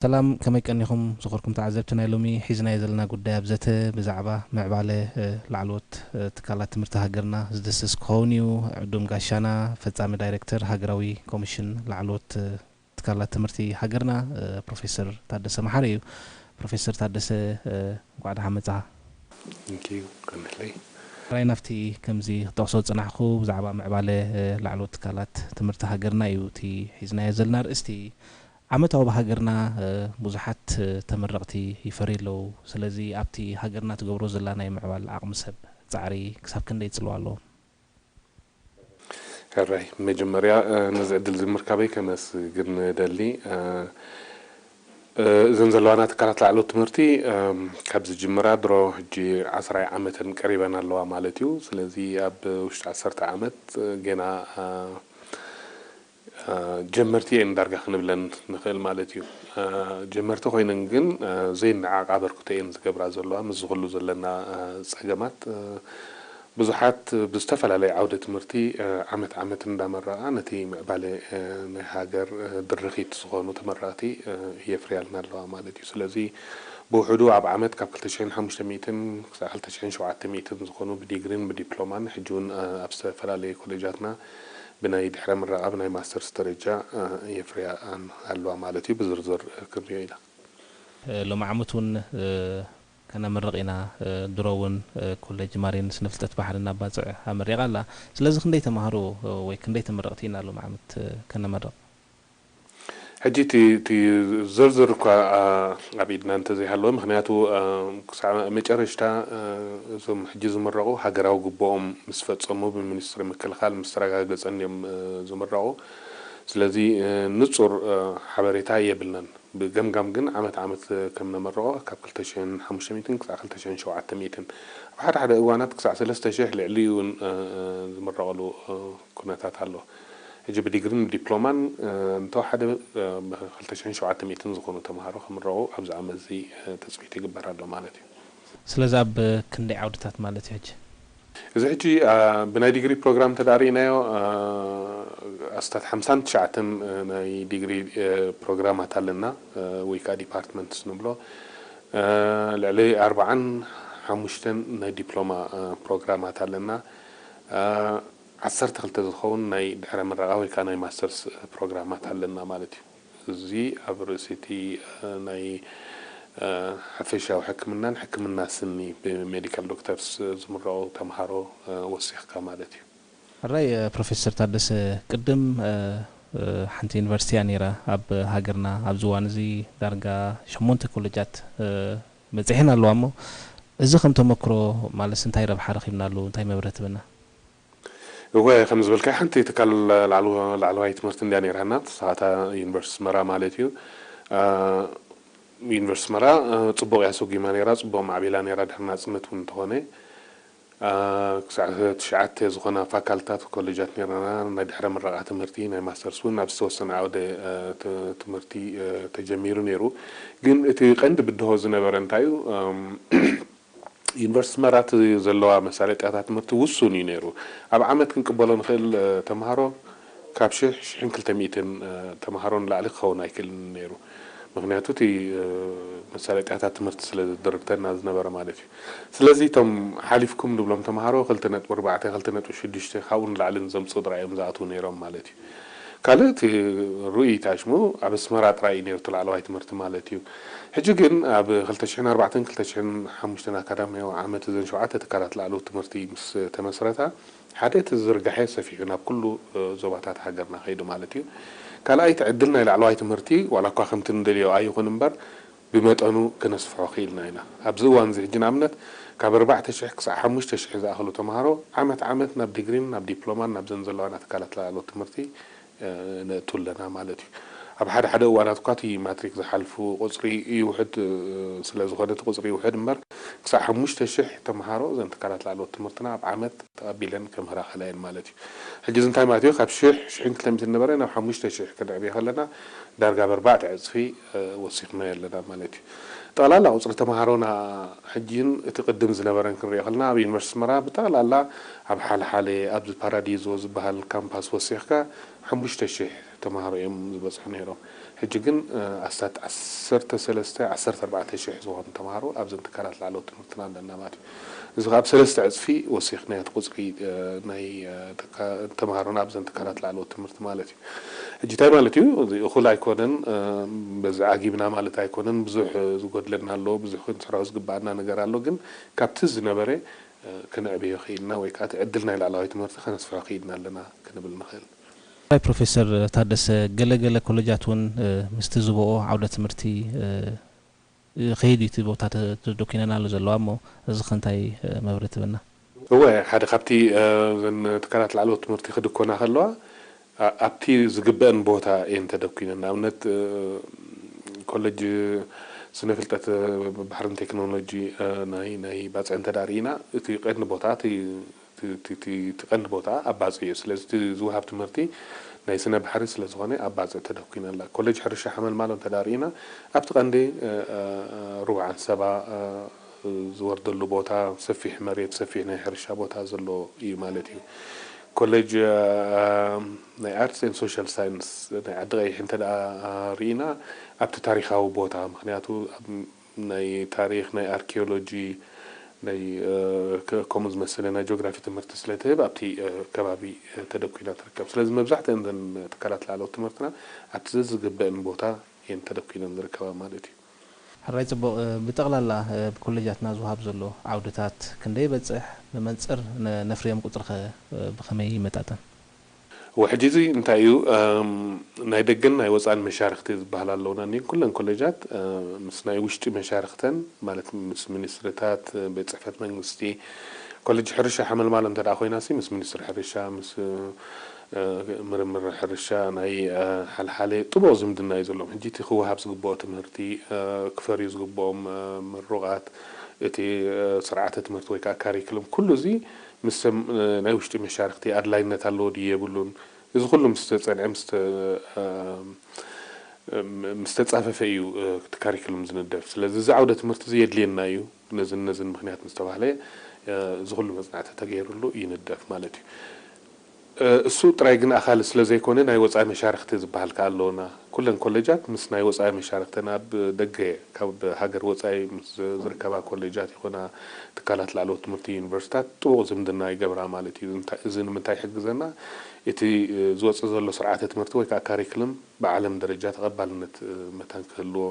ሰላም፣ ከመይ ቀኒኹም ዝኸርኩም ተዓዘብቲ ናይ ሎሚ? ሒዝናዮ ዘለና ጉዳይ ኣብ ዘተ ብዛዕባ ምዕባለ ላዕለዎት ትካላት ትምህርቲ ሃገርና ዝድስስ ክኸውን እዩ። ዕዱም ጋሻና ፈጻሚ ዳይሬክተር ሃገራዊ ኮሚሽን ላዕለዎት ትካላት ትምህርቲ ሃገርና ፕሮፌሰር ታደሰ መሓሪ እዩ። ፕሮፌሰር ታደሰ፣ እንኳዕ ደሓን መጻኻ። ንኪዩ ቀንለይ። ራይ ናፍቲ ከምዚ ክጠቕሶ ዝጽናሕኩ ብዛዕባ ምዕባለ ላዕለዎት ትካላት ትምህርቲ ሃገርና እዩ እቲ ሒዝናዮ ዘለና ኣርእስቲ። ዓመታዊ ብሃገርና ብዙሓት ተመረቕቲ ይፈርዩ ኣለዉ። ስለዚ ኣብቲ ሃገርና ትገብሮ ዘላ ናይ ምዕባል ዓቕሚ ሰብ ጻዕሪ ክሳብ ክንደይ ጽልዋ ኣለዎ? ሕራይ መጀመርያ ነዚ ዕድል እዚ ምርካበይ ከመስግን እደሊ። እዘን ዘለዋና ትካላት ላዕለዎት ትምህርቲ ካብ ዝጅምራ ድሮ ሕጂ ዓስራይ ዓመተን ቀሪበን ኣለዋ ማለት እዩ። ስለዚ ኣብ ውሽጢ ዓሰርተ ዓመት ገና ጀመርቲ እየን ዳርጋ ክንብለን ንኽእል ማለት እዩ። ጀመርቲ ኮይነን ግን ዘይነዓቕ ኣበርክቶ እየን ዝገብራ ዘለዋ። ምስዚ ኩሉ ዘለና ፀገማት ብዙሓት ብዝተፈላለየ ዓውደ ትምህርቲ ዓመት ዓመት እንዳመረቓ ነቲ ምዕባለ ናይ ሃገር ድርኺት ዝኾኑ ተመረቕቲ የፍርያልና ኣለዋ ማለት እዩ። ስለዚ ብውሕዱ ኣብ ዓመት ካብ ክልተ ሽሕን ሓሙሽተ ሚእትን ክሳብ ክልተ ሽሕን ሸውዓተ ሚእትን ዝኾኑ ብዲግሪን ብዲፕሎማን ሕጂ እውን ኣብ ዝተፈላለየ ኮሌጃትና ብናይ ድሕረ ምረቓ ብናይ ማስተርስ ደረጃ የፍርያ ኣለዋ ማለት እዩ። ብዝርዝር ክንሪኦ ኢና። ሎሚ ዓመት እውን ከነምርቕ ኢና። ድሮ እውን ኮሌጅ ማሪን ስነ ፍልጠት ባሕርን ኣባፅዕ ኣመሪቓ ኣላ። ስለዚ ክንደይ ተምሃሮ ወይ ክንደይ ተመረቕቲ ኢና ሎሚ ዓመት ከነመርቕ? ሕጂ እቲ ዝርዝር እኳ ኣብ ኢድና እንተዘይሃለወ፣ ምክንያቱ ክሳዕ መጨረሽታ እዞም ሕጂ ዝምረቑ ሃገራዊ ግብኦም ምስ ፈፀሙ ብሚኒስትሪ ምክልኻል ምስ ተረጋገፀን እዮም ዝምረቑ። ስለዚ ንፁር ሓበሬታ የብልናን። ብገምጋም ግን ዓመት ዓመት ከም ነመርቖ ካብ ክልተ ሽሕን ሓሙሽተ ሚእትን ክሳዕ ክልተ ሽሕን ሸውዓተ ሚእትን፣ ኣብ ሓደ ሓደ እዋናት ክሳዕ ሰለስተ ሽሕ ልዕሊ እውን ዝምረቐሉ ኩነታት ኣሎ። ሕጂ ብዲግሪን ብዲፕሎማን እንተወሓደ ክልተ ሽሕን ሸውዓተ ሚእትን ዝኾኑ ተምሃሮ ክምረቑ ኣብዚ ዓመት እዚ ትፅቢት ይግበር ኣሎ ማለት እዩ። ስለዚ ኣብ ክንደይ ዓውድታት ማለት እዩ ሕጂ? እዚ ሕጂ ብናይ ዲግሪ ፕሮግራም እንተዳርኢናዮ ኣስታት ሓምሳን ትሽዓተን ናይ ዲግሪ ፕሮግራማት ኣለና ወይ ከዓ ዲፓርትመንትስ ንብሎ። ልዕሊ ኣርባዓን ሓሙሽተን ናይ ዲፕሎማ ፕሮግራማት ኣለና። ዓሰርተ ክልተ ዝኸውን ናይ ድሕረ ምረቓ ወይ ከዓ ናይ ማስተርስ ፕሮግራማት ኣለና ማለት እዩ። እዚ ኣብ ርእሲ እቲ ናይ ሓፈሻዊ ሕክምናን ሕክምና ስኒ ብሜዲካል ዶክተርስ ዝምረቑ ተምሃሮ ወሲኽካ ማለት እዩ። ሕራይ ፕሮፌሰር ታደሰ፣ ቅድም ሓንቲ ዩኒቨርሲቲ እያ ነይራ ኣብ ሃገርና። ኣብዚ እዋን እዚ ዳርጋ ሸሞንተ ኮሌጃት በፂሐን ኣለዋ። እሞ እዚ ከም ተመክሮ ማለትስ እንታይ ረብሓ ረኺብናሉ? እንታይ መብርሂ ትህበና? እወ፣ ከም ዝበልካዮ ሓንቲ ትካል ላዕለዋይ ትምህርቲ እንድያ ነይራና፣ ንሳታ ዩኒቨርሲቲ ኣስመራ ማለት እዩ። ዩኒቨርሲቲ ኣስመራ ፅቡቕ እያ ሰጒማ ነይራ፣ ፅቡቕ ማዕቢላ ነይራ፣ ድሕሪ ናፅነት እውን እንተኾነ ክሳዕ ትሽዓተ ዝኾና ፋካልታት ኮሌጃት ነይራና። ናይ ድሕረ ምረቓ ትምህርቲ ናይ ማስተርስ እውን ኣብ ዝተወሰነ ዓውደ ትምህርቲ ተጀሚሩ ነይሩ። ግን እቲ ቀንዲ ብድሆ ዝነበረ እንታይ እዩ? ዩኒቨርሲቲ ኣስመራ እቲ ዘለዋ መሳለጥያታት ትምህርቲ ውሱን እዩ ነይሩ። ኣብ ዓመት ክንቅበሎ ንኽእል ተምሃሮ ካብ ሽሕ፣ ሽሕን ክልተ ሚእትን ተምሃሮ ንላዕሊ ክኸውን ኣይክእልን ነይሩ። ምክንያቱ እቲ መሳለጥያታት ትምህርቲ ስለ ዝድርብተና ዝነበረ ማለት እዩ። ስለዚ እቶም ሓሊፍኩም ንብሎም ተምሃሮ ክልተ ነጥቢ ኣርባዕተ፣ ክልተ ነጥቢ ሽዱሽተ ካብኡ ንላዕሊ ንዘምፅኡ ጥራይ እዮም ዝኣትዉ ነይሮም ማለት እዩ። ካልእ እቲ ርኡይ ታሽሙ ኣብ ኣስመራ ጥራይ እዩ ነይሩ እቲ ላዕለዋይ ትምህርቲ ማለት እዩ። ሕጂ ግን ኣብ ክልተ ሽሕን ኣርባዕተን ክልተ ሽሕን ሓሙሽተን ኣካዳሚያዊ ዓመት እዘን ሸውዓተ ትካላት ላዕለዎት ትምህርቲ ምስ ተመስረታ ሓደ እቲ ዝርጋሐ ሰፊሑ ናብ ኩሉ ዞባታት ሃገርና ከይዱ ማለት እዩ። ካልኣይ እቲ ዕድል ናይ ላዕለዋይ ትምህርቲ ዋላ እኳ ከምቲ ንደልዮ ኣይኹን እምበር ብመጠኑ ክነስፍሖ ክኢልና ኢና። ኣብዚ እዋን እዚ ሕጂ ንኣብነት ካብ ኣርባዕተ ሽሕ ክሳዕ ሓሙሽተ ሽሕ ዝኣኽሉ ተምሃሮ ዓመት ዓመት ናብ ዲግሪን ናብ ዲፕሎማን ናብዘን ዘለዋና ትካላት ላዕለዎት ትምህርቲ ነእቱ ኣለና ማለት እዩ። ኣብ ሓደ ሓደ እዋናት እኳ እቲ ማትሪክ ዝሓልፉ ቁፅሪ ይውሕድ ስለ ዝኾነ እቲ ቁፅሪ ይውሕድ እምበር ክሳዕ ሓሙሽተ ሽሕ ተምሃሮ እዘን ትካላት ላዕለዎት ትምህርትና ኣብ ዓመት ተቐቢለን ከምህራ ከላ እየን ማለት እዩ። ሕጂ እዚ እንታይ ማለት እዩ? ካብ ሽሕ፣ ሽሕን ክልተ ሚእትን ነበረ ናብ ሓሙሽተ ሽሕ ክንዕብዮ ከለና ዳርጋ ብኣርባዕተ ዕፅፊ ወሲኽናዮ ኣለና ማለት እዩ። ጠቕላላ ቁፅሪ ተምሃሮና ሕጂን እቲ ቅድም ዝነበረን ክንሪኦ ከለና ኣብ ዩኒቨርሲቲ ኣስመራ ብጠቕላላ ኣብ ሓለሓለ ኣብዚ ፓራዲዞ ዝበሃል ካምፓስ ወሲኽካ ሓሙሽተ ሽሕ ተምሃሮ እዮም ዝበፅሑ ነይሮም። ሕጂ ግን ኣስታት ዓሰርተ ሰለስተ ዓሰርተ ኣርባዕተ ሽሕ ዝኾኑ ተምሃሮ ኣብዘን ትካላት ላዕለዎት ትምህርትና ኣለና ማለት እዩ። እዚ ካብ ሰለስተ ዕፅፊ ወሲኽና እቲ ቁፅሪ ናይ ተምሃሮና ኣብዘን ትካላት ላዕለዎት ትምህርቲ ማለት እዩ። ሕጂ እንታይ ማለት እዩ? እዚ እኹል ኣይኮነን። በዚ ዓጊብና ማለት ኣይኮነን። ብዙሕ ዝጎድለና ኣሎ፣ ብዙሕ ክንሰርሖ ዝግባኣና ነገር ኣሎ። ግን ካብቲ ዝነበረ ክነዕብዮ ክኢልና ወይ ከዓ እቲ ዕድል ናይ ላዕለዋይ ትምህርቲ ከነስፍሖ ክኢልና ኣለና ክንብል ንኽእል። ናይ ፕሮፌሰር ታደሰ፣ ገለ ገለ ኮለጃት እውን ምስቲ ዝበኦ ዓውደ ትምህርቲ ከይድ እዩ እቲ ቦታ ተደኪነናሉ ዘለዋ እሞ፣ እዚ ከ እንታይ መብርሂ ትህበና? እወ፣ ሓደ ካብቲ እዘን ትካላት ላዕለዎት ትምህርቲ ክድኮና ከለዋ ኣብቲ ዝግበአን ቦታ እየን ተደኪነን። ንኣብነት ኮለጅ ስነ ፍልጠት ባሕርን ቴክኖሎጂ ናይ ባፅዕ እንተ ርኢና እቲ ቀንዲ ቦታ እቲ ቀንዲ ቦታ ኣብ ባፅዕ እዩ። ስለዚ እቲ ዝወሃብ ትምህርቲ ናይ ስነ ባሕሪ ስለዝኾነ ኣብ ባፅዕ ተደኪና ኣላ። ኮሌጅ ሕርሻ ሓመልማሎ እንተ ርኢና ኣብቲ ቀንዲ ሩባ ዓንሰባ ዝወርደሉ ቦታ ሰፊሕ መሬት ሰፊሕ ናይ ሕርሻ ቦታ ዘሎ እዩ ማለት እዩ። ኮሌጅ ናይ ኣርትስ ኤንድ ሶሻል ሳይንስ ናይ ዓዲ ቀይሕ እንተ ርኢና ኣብቲ ታሪካዊ ቦታ ምክንያቱ ናይ ታሪክ ናይ ኣርኪኦሎጂ ናይ ከምኡ ዝመሰለ ናይ ጂኦግራፊ ትምህርቲ ስለ ትህብ ኣብቲ ከባቢ ተደኪና ትርከብ። ስለዚ መብዛሕትአን እዘን ትካላት ላዕለዎት ትምህርትና ኣብቲ ዘዝግበአን ቦታ እየን ተደኪነን ዝርከባ ማለት እዩ። ሕራይ ጽቡቕ። ብጠቕላላ ብኮሌጃትና ዝወሃብ ዘሎ ዓውድታት ክንደይ ይበጽሕ? ብመንጽር ነፍርዮም ቁጽሪ ከ ብኸመይ ይመጣጠን? ወሕጂ እዚ እንታይ እዩ ናይ ደገን ናይ ወፃእን መሻርክቲ ዝበሃል ኣለውና እኒን ኩለን ኮሌጃት ምስ ናይ ውሽጢ መሻርክተን ማለት ምስ ሚኒስትርታት ቤት ፅሕፈት መንግስቲ ኮሌጅ ሕርሻ ሓመልማሎ እንተ ኮይና ሲ ምስ ሚኒስትሪ ሕርሻ ምስ ምርምር ሕርሻ ናይ ሓልሓለ ጥቡቕ ዝምድና እዩ ዘለዎም ሕጂ እቲ ክወሃብ ዝግብኦ ትምህርቲ ክፈርዩ ዝግብኦም ምሩቓት እቲ ስርዓተ ትምህርቲ ወይ ከዓ ካሪክሉም ኩሉ እዚ ምስ ናይ ውሽጢ መሻርክቲ ኣድላይነት ኣለዎ ድዩ የብሉን፣ እዚ ኩሉ ምስ ተፀንዐ ምስ ተፃፈፈ እዩ እቲ ካሪክሉም ዝንደፍ። ስለዚ እዚ ዓውደ ትምህርቲ እዚ የድልየና እዩ፣ ነዝን ነዝን ምክንያት ምስ ተባህለ እዚ ኩሉ መፅናዕቲ ተገይርሉ ይንደፍ ማለት እዩ። እሱ ጥራይ ግን ኣኻሊ ስለ ዘይኮነ ናይ ወፃኢ መሻርክቲ ዝበሃል ከኣ ኣለውና። ኩለን ኮሌጃት ምስ ናይ ወፃኢ መሻርክተን ኣብ ደገ ካብ ሃገር ወፃኢ ምስ ዝርከባ ኮሌጃት ይኹና ትካላት ላዕለዎት ትምህርቲ ዩኒቨርሲታት ጥቡቕ ዝምድና ይገብራ ማለት እዩ። እዚ ንምንታይ ይሕግዘና? እቲ ዝወፅእ ዘሎ ስርዓተ ትምህርቲ ወይ ከዓ ካሪክልም ብዓለም ደረጃ ተቐባልነት መታን ክህልዎ፣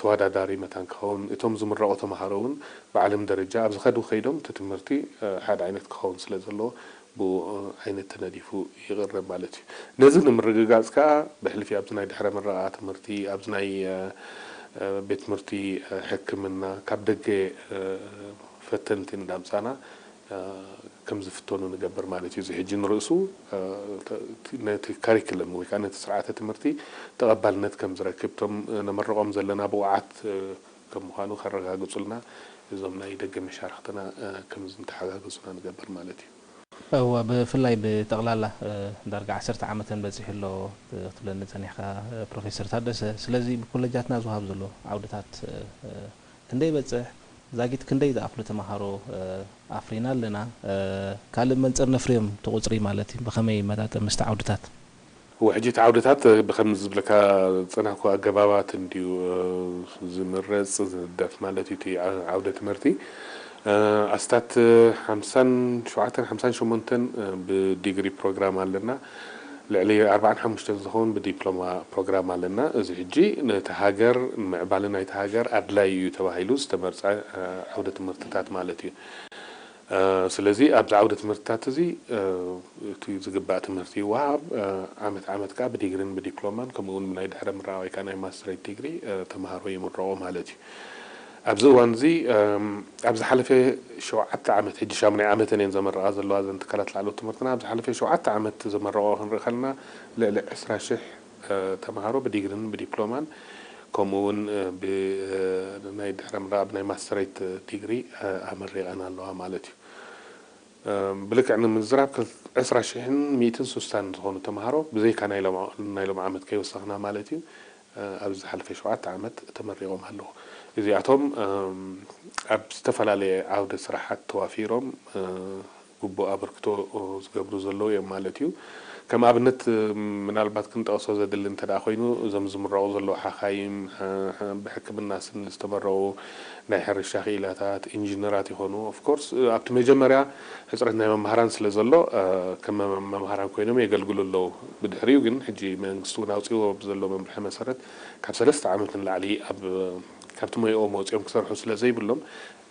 ተወዳዳሪ መታን ክኸውን፣ እቶም ዝምረቑ ተምሃሮ እውን ብዓለም ደረጃ ኣብ ዝኸዱ ከይዶም እቲ ትምህርቲ ሓደ ዓይነት ክኸውን ስለ ዘለዎ ብኡ ዓይነት ተነዲፉ ይቕረብ ማለት እዩ። ነዚ ንምርግጋፅ ከዓ ብሕልፊ ኣብዚ ናይ ድሕረ ምረቓ ትምህርቲ ኣብዚ ናይ ቤት ትምህርቲ ሕክምና ካብ ደገ ፈተንቲ እንዳምፃና ከም ዝፍተኑ ንገብር ማለት እዩ። እዚ ሕጂ ንርእሱ ነቲ ካሪክለም ወይ ከዓ ነቲ ስርዓተ ትምህርቲ ተቐባልነት ከም ዝረክብ እቶም ነመርቖም ዘለና ብቑዓት ከም ምዃኑ ከረጋግፁልና እዞም ናይ ደገ መሻርክትና ከም ዝተሓጋገፁና ንገብር ማለት እዩ። እወ፣ ብፍላይ ብጠቕላላ ዳርጋ ዓሰርተ ዓመተን በፂሑ ኣሎ ክትብለኒ ፀኒሕካ ፕሮፌሰር ታደሰ። ስለዚ ብኮለጃትና ዝወሃብ ዘሎ ዓውድታት ክንደይ ይበፅሕ? ዛጊት ክንደይ ዝኣኽሉ ተምሃሮ ኣፍሪና ኣለና? ካልእ መንፅር ነፍርዮም እቲ ቁፅሪ ማለት እዩ ብኸመይ ይመጣጠን ምስቲ ዓውድታት? እወ፣ ሕጂ እቲ ዓውድታት ብኸምዚ ዝብለካ ዝፀናሕኩ ኣገባባት እንድዩ ዝምረፅ ዝህደፍ ማለት እዩ። እቲ ዓውደ ትምህርቲ ኣስታት ሓምሳን ሸውዓተን ሓምሳን ሸሞንተን ብዲግሪ ፕሮግራም ኣለና። ልዕሊ ኣርባዓን ሓሙሽተን ዝኸውን ብዲፕሎማ ፕሮግራም ኣለና። እዚ ሕጂ ነቲ ሃገር ንምዕባለ ናይቲ ሃገር ኣድላይ እዩ ተባሂሉ ዝተመርፀ ዓውደ ትምህርትታት ማለት እዩ። ስለዚ ኣብዚ ዓውደ ትምህርትታት እዚ እቲ ዝግባእ ትምህርቲ ይወሃብ። ዓመት ዓመት ከዓ ብዲግሪን ብዲፕሎማን ከምኡ እውን ብናይ ድሕረ ምረቓ ወይ ከዓ ናይ ማስትሬት ዲግሪ ተምሃሮ ይምረቑ ማለት እዩ። ኣብዚ እዋን እዚ ኣብ ዝሓለፈ ሸውዓተ ዓመት፣ ሕጂ ሻሙናይ ዓመተን እየን ዘመረቓ ዘለዋ እዘን ትካላት ላዕለዎት ትምህርትና፣ ኣብ ዝሓለፈ ሸውዓተ ዓመት ዘመረቑ ክንርኢ ከለና ልዕሊ ዕስራ ሽሕ ተምሃሮ ብዲግሪን ብዲፕሎማን ከምኡ እውን ብናይ ድሕረ ምረቓ ብናይ ማስተሬት ዲግሪ ኣመሪቐን ኣለዋ ማለት እዩ። ብልክዕ ንምዝራብ ዕስራ ሽሕን ሚእትን ስሳን ዝኾኑ ተምሃሮ ብዘይካ ናይ ሎም ዓመት ከይወሰኽና ማለት እዩ ኣብዚ ዝሓለፈ ሸውዓተ ዓመት ተመሪቖም ኣለዉ። እዚኣቶም ኣብ ዝተፈላለየ ዓውደ ስራሓት ተዋፊሮም ግቡእ ኣበርክቶ ዝገብሩ ዘለዉ እዮም ማለት እዩ። ከም ኣብነት ምናልባት ክንጠቕሶ ዘድሊ እንተ ደኣ ኮይኑ፣ እዞም ዝምረቑ ዘለዉ ሓኻይም፣ ሕ-፣ ሕ-፣ ብሕክምና ስኒ ዝተመረቑ ናይ ሕርሻ ክኢላታት፣ ኢንጂነራት ይኾኑ። ኦፍኮርስ ኣብቲ መጀመርያ ሕጽረት ናይ መምሃራን ስለ ዘሎ፣ እ፣ ከም መ-፣ መምሃራን ኮይኖም የገልግሉ ኣለዉ። ብድሕሪኡ ግን ሕጂ መንግስቲ እውን ኣውጺዎ ብዘሎ መምርሒ መሰረት ካብ ሰለስተ ዓመት ንላዕሊ ኣብ፣ ካብቲ ሞያኦም ወጺኦም ክሰርሑ ስለ ዘይብሎም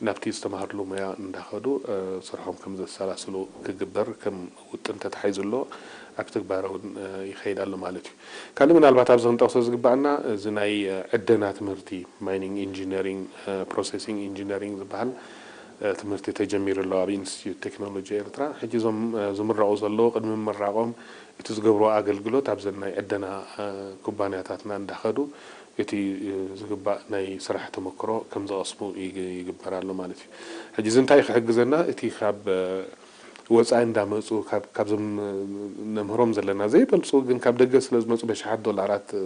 ናብቲ ዝተማሃርሉ ሞያ እንዳኸዱ፣ እ፣ ስርሖም ከም ዘሰላስሉ ክግበር ከም ውጥን ተታሒዙ ኣሎ። ኣብ ትግባረ እውን፣ እ፣ ይኸይድ ኣሎ ማለት እዩ። ካልእ ምናልባት ኣብዚ ክንጠቕሶ ዝግባኣና እዚ ናይ፣ እ፣ ዕደና ትምህርቲ፣ ማይኒንግ ኢንጂነሪንግ፣ እ፣ ፕሮሰሲንግ ኢንጂነሪንግ ዝበሃል፣ እ፣ ትምህርቲ ተጀሚሩ ኣሎ ኣብ ኢንስቲትዩት ቴክኖሎጂ ኤርትራ። ሕጂ እዞም፣ እ፣ ዝምረቑ ዘለዉ ቅድሚ ምምራቖም እቲ ዝገብርዎ ኣገልግሎት ኣብዘን ናይ ዕደና፣ እ፣ ኩባንያታትና እንዳኸዱ እቲ፣ እ፣ ዝግባእ ናይ ስራሕ ተመክሮ ከም ዝቐስሙ ይግ-፣ ይግበር ኣሎ ማለት እዩ። ሕጂ እዚ እንታይ ክሕግዘና? እቲ ካብ፣ እ፣ ወጻኢ እንዳመጹ ካብ፣ ካብዞም፣ እ፣ ነምህሮም ዘለና ዘይበልጹ ግን ካብ ደገ ስለ ዝመጹ በሽሓት ዶላራት፣ እ፣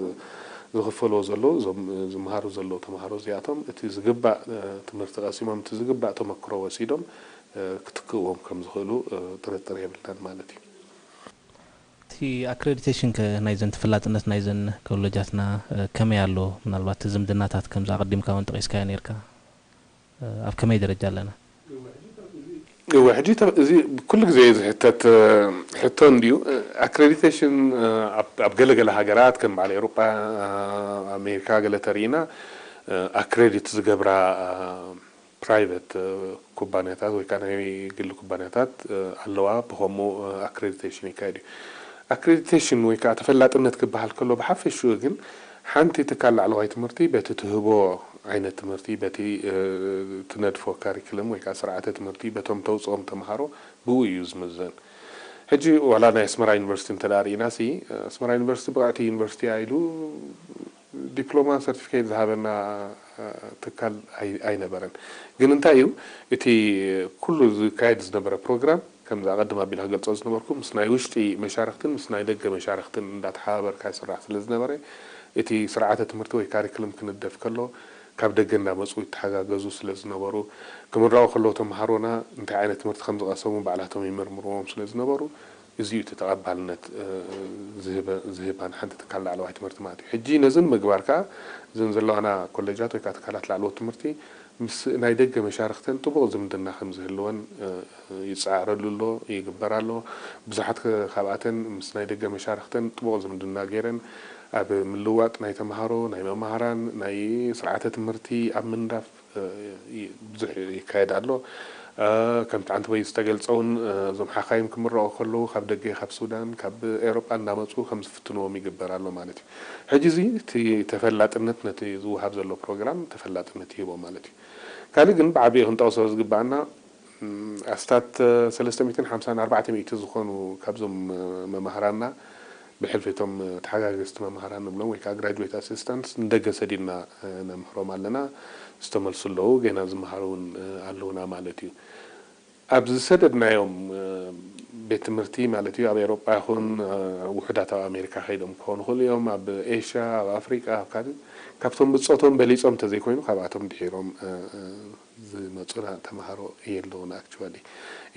ዝኽፈልዎ ዘለዉ እዞም፣ እ፣ ዝመሃሩ ዘለዉ ተምሃሮ እዚኣቶም እቲ ዝግባእ፣ እ፣ ትምህርቲ ቀሲሞም እቲ ዝግባእ ተመክሮ ወሲዶም፣ እ፣ ክትክእዎም ከም ዝኽእሉ፣ እ፣ ጥርጥር የብልናን ማለት እዩ። እቲ ኣክሬዲቴሽን ከ ናይዘን ተፈላጥነት ናይዘን ኮለጃትና፣ እ፣ ከመይ ኣሎ? ምናልባት እቲ ዝምድናታት ከምዚ ኣቐዲምካ እውን ጠቒስካዮ ነይርካ። እ፣ ኣብ ከመይ ደረጃ ኣለና? እወ፣ ሕጂ ተ-፣ እዚ ኩሉ ግዜ ዝሕተት፣ እ፣ ሕቶ እንድዩ። እ፣ ኣክሬዲቴሽን፣ እ፣ ኣብ፣ ኣብ ገለ ገለ ሃገራት ከም በዓል ኤውሮጳ፣ እ፣ ኣሜሪካ ገለ ተርኢና፣ እ፣ ኣክሬዲት ዝገብራ፣ እ፣ ፕራይቨት፣ እ፣ ኩባንያታት ወይ ከዓ ናይ ግሊ ኩባንያታት፣ እ፣ ኣለዋ። ብኸምኡ፣ እ፣ ኣክሬዲቴሽን ይካየድ እዩ። ኣክሬዲቴሽን ወይ ከዓ ተፈላጥነት ክበሃል ከሎ ብሓፈሽኡ ግን ሓንቲ ትካል ላዕለዋይ ትምህርቲ በቲ ትህቦ ዓይነት ትምህርቲ፣ በቲ፣ እ፣ ትነድፎ ካሪክለም ወይ ከዓ ስርዓተ ትምህርቲ፣ በቶም ተውፅኦም ተምሃሮ ብኡ እዩ ዝምዘን። ሕጂ ዋላ ናይ ኣስመራ ዩኒቨርሲቲ እንተ ደኣ ርኢና ሲ፣ ኣስመራ ዩኒቨርሲቲ ብቕዕቲ ዩኒቨርሲቲ እያ ኢሉ ዲፕሎማ ሰርቲፊኬት ዝሃበና፣ እ፣ ትካል ኣይ-፣ ኣይነበረን። ግን እንታይ እዩ እቲ ኩሉ ዝካየድ ዝነበረ ፕሮግራም፣ ከምዚ ኣቐድም ኣቢለ ክገልጾ ዝነበርኩ፣ ምስ ናይ ውሽጢ መሻርኽትን ምስ ናይ ደገ መሻርኽትን እንዳተሓባበርካ ይስራሕ ስለ ዝነበረ፣ እቲ ስርዓተ ትምህርቲ ወይ ካሪክለም ክንደፍ ከሎ፣ ካብ ደገ እንዳመጹ ይተሓጋገዙ ስለ ዝነበሩ፣ ክምረቑ ከለዉ ተምሃሮና እንታይ ዓይነት ትምህርቲ ከም ዝቐሰሙ ባዕላቶም ይምርምርዎም ስለ ዝነበሩ፣ እዚ እዩ እቲ ተቐባልነት፣ እ፣ ዝህበ-፣ ዝህባን ሓንቲ ትካል ላዕለዋይ ትምህርቲ ማለት እዩ። ሕጂ ነዚ ንምግባር ከኣ እዘን ዘለዋና ኮሌጃት ወይ ከኣ ትካላት ላዕለዎት ትምህርቲ ምስ ናይ ደገ መሻርኽተን ጥቡቕ ዝምድና ከም ዝህልወን፣ እ፣ ይጸዓረሉ ኣሎ፣ ይግበር ኣሎ። ብዙሓት ከ-፣ ካብኣተን ምስ ናይ ደገ መሻርኽተን ጥቡቕ ዝምድና ገይረን ኣብ ምልዋጥ ናይ ተምሃሮ፣ ናይ መማህራን፣ ናይ ስርዓተ ትምህርቲ ኣብ ምንዳፍ፣ እ፣ ይ-፣ ብዙሕ ይካየድ ኣሎ። እ፣ ከምቲ ዓንተቦይ ዝተገልጸ እውን፣ እ፣ እዞም ሓኻይም ክምረቑ ከለዉ ካብ ደገ፣ ካብ ሱዳን፣ ካብ ኤውሮጳ እንዳመጹ ከም ዝፍትንዎም ይግበር ኣሎ ማለት እዩ። ሕጂ እዚ እቲ ተፈላጥነት ነቲ ዝወሃብ ዘሎ ፕሮግራም ተፈላጥነት ይህቦ ማለት እዩ። ካልእ ግን ብዓቢኡ ክንጠቕሶ ዝግባኣና፣ እም፣ ኣስታት ሰለስተ ሚእትን ሓምሳን ኣርባዕተ ሚእቲ ዝኾኑ ካብዞም፣ እ፣ መማህራንና ብሕልፊ እቶም፣ እ፣ ተሓጋገዝቲ መማህራን ንብሎም ወይ ከዓ ግራጁዌት ኣሲስታንትስ ንደገ ሰዲድና፣ እ፣ ነምህሮም ኣለና። ዝተመልሱ ኣለዉ፣ ገና ዝመሃሩ እውን፣ እ፣ ኣለዉና ማለት እዩ። ኣብ ዝሰደድናዮም፣ እ፣ ቤት ትምህርቲ ማለት እዩ፣ ኣብ ኤውሮጳ ይኹን፣ እ፣ ውሑዳት ኣብ ኣሜሪካ ከይዶም ክኾኑ ይኽእሉ እዮም፣ ኣብ ኤሽያ፣ ኣብ ኣፍሪቃ፣ ኣብ ካልእ፣ ካብቶም ብጾቶም በሊጾም እንተዘይኮይኑ ካብኣቶም ድሒሮም፣ እ፣ እ፣ ዝመጹና ተምሃሮ የለውን። ኣክቹዋሊ